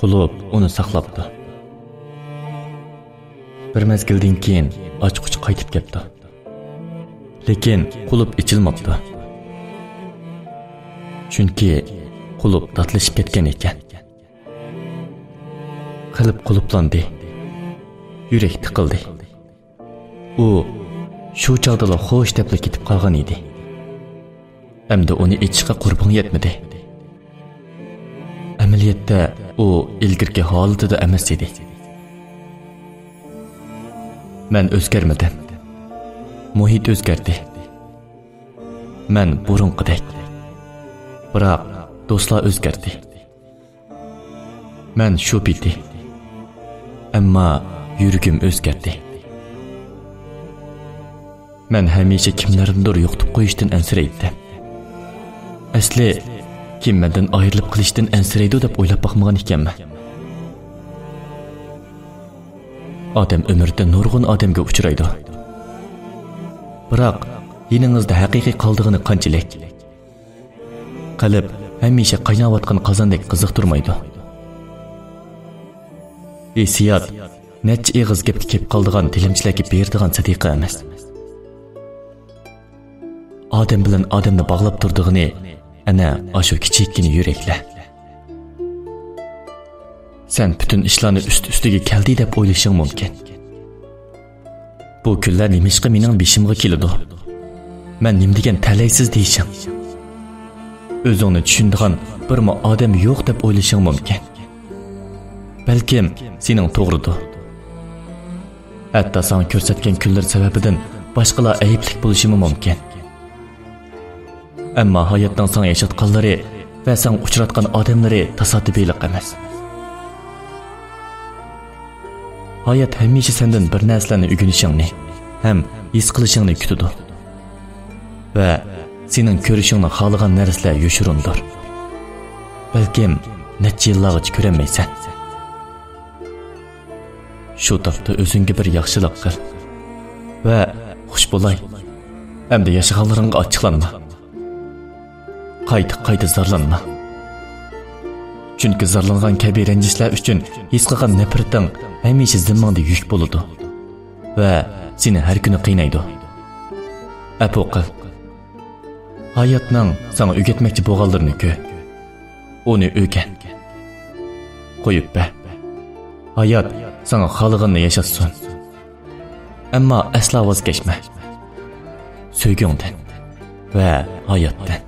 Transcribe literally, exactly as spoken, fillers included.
قۇلۇپ ئۇنى ساقلاپتۇ. بىر مەزگىلدىن كېيىن ئاچقۇچ قايتىپ كەپتۇ. لېكىن قۇلۇپ ئېچىلماپتۇ. چۈنكى قۇلۇپ داتلىشىپ كەتكەن ئىكەن. قېلىپ قۇلۇپلاندى. يۈرەك تىقىلدى. ئۇ شۇ چاغدىلا خوش دەپلا كېتىپ قالغان ئىدى. ئەمدى ئۇنى ئېچىشقا قۇربىڭ يەتمىدى. ئەمەلىيەتتە ئۇ ئىلگىرىكى ھالىتىدە ئەمەس ئىدى. مەن ئۆزگەرمىدىم. مۇھىت ئۆزگەردى. مەن بۇرۇنقىدەك. بىراق دوستلار ئۆزگەردى. مەن شۇ پېتى. ئەمما يۈرىكىم ئۆزگەردى. مەن ھەمىشە كىملەرنىدۇر يوقىتىپ قويۇشتىن ئەنسىرەيتتىم. ئەسلى، كىم مەندىن ئايرىلىپ قېلىشتىن ئەنسىرەيدۇ دەپ ئويلاپ باقمىغان ئىكەنمەن. ئادەم ئۆمرىدە نۇرغۇن ئادەمگە ئۇچرايدۇ. بىراق، يېنىڭىزدا ھەقىقىي قالىدىغىنى قانچىلىك؟ قەلب ھەمىشە قايناۋاتقان قازاندەك قىزىقتۇرمايدۇ. ھېسسىيات نەچچە ئېغىز گەپكە كېلىپ قالىدىغان تىلەمچىلەرگە بېرىدىغان سەدىقە ئەمەس. ئادەم بىلەن ئادەمنى باغلاپ تۇرىدىغىنى ئەنە ئاشۇ كىچىككىنە يۈرەكلەر. سەن پۈتۈن ئىشلارنى ئۈست-ئۈستىگە كەلدى دەپ ئويلىشىڭ مۇمكىن. بۇ كۈنلەر نېمىشقا مېنىڭ بېشىمغا كېلىدۇ؟ مەن نېمە دېگەن تەلەيسىز دېيىشىڭ. ئۆزۈڭنى چۈشىنىدىغان بىرمۇ ئادەم يوق دەپ ئويلىشىڭ مۇمكىن. بەلكىم سېنىڭ توغرىدۇر. ھەتتا ساڭا كۆرسەتكەن كۈنلىرى سەۋەبىدىن باشقىلار ئەيىبلىك بولۇشىمۇ مۇمكىن. ئەمما ھاياتنىڭ ساڭا ياشاتقانلىرى ۋە ساڭا ئۇچراتقان ئادەملىرى تاسادىپىيلىق ئەمەس. ھايات ھەمىشە سەندىن بىر نەرسىلەرنى ئۆگىنىشىڭنى ھەم ھېس قىلىشىڭنى كۈتىدۇ. ۋە سېنىڭ كۆرۈشۈڭنى خالىغان نەرسىلەر يوشۇرۇندۇر. بەلكىم نەچچە يىللارغىچە كۆرەلمەيسەن. شۇ تاپتا ئۆزۈڭگە بىر ياخشىلىق قىل. ۋە خۇش بولاي. ئەمدى ياشىغانلىرىڭغا ئاچچىقلانما. قايتا-قايتا زارلانما. چۈنكى زارلانغان كەبى رەنجىشلەر ئۈچۈن ھېس قىلغان نەپرىتىڭ ھەمىشە زىممىڭدە يۈك بولىدۇ. ۋە سېنى ھەر كۈنى قىينايدۇ. ئەپۇ قىل. ھاياتنىڭ ساڭا ئۆگەتمەكچى بولغانلىرىنى كۆر. ئۇنى ئۆگەن. قويۇپ بەر. ھايات ساڭا خالىغىنىنى ياشاتسۇن. ئەمما ئەسلا ۋاز كەچمە. سۆيگۈڭدىن ۋە ھاياتتىن.